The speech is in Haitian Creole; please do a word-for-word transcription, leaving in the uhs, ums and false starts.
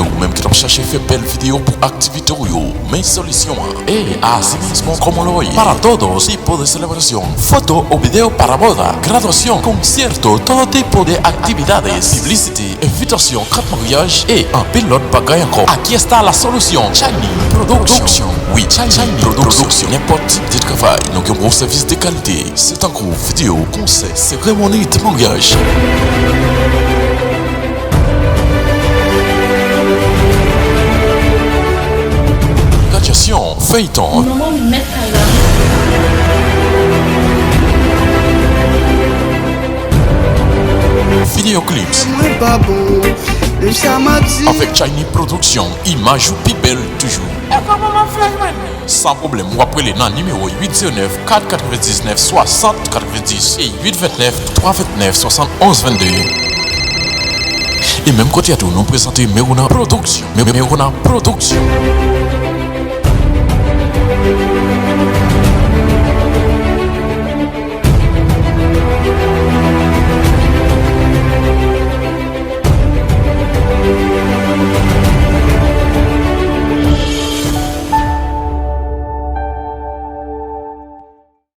Ou menm ki t ap chache fè bèl videyo pou aktivite w yo, men solisyon an. E asimismo como lo oye, para todo tipo de celebración, foto o video para boda, graduación, concierto, todo tipo de actividades, publicité, envitasyon, kat maryaj e anpil lòt bagay ankò. Aquí está la solución. Shiny Production. Wi, Shiny Production. Nenpòt tip de travay, nou gen bon sèvis de kalite. Se tankou videyo, konsè, seremoni de maryaj, gradyasyon, feyton. Manman mèt kay la. Videyo clips. Mwen pa bon, e sa m ap di. Avèk Shiny Production, imaj ou pi bèl toujou. E kòman m ap fè jwenn li? San pwoblèm, w ap rele nan nimewo uit zewo nèf, kat katrevendiznèf, swasant katrevendiz e uit vennèf, twa vennèf, swasann onz vennde. E menm kote a tou, nou prezante Merona Production. Merona Production.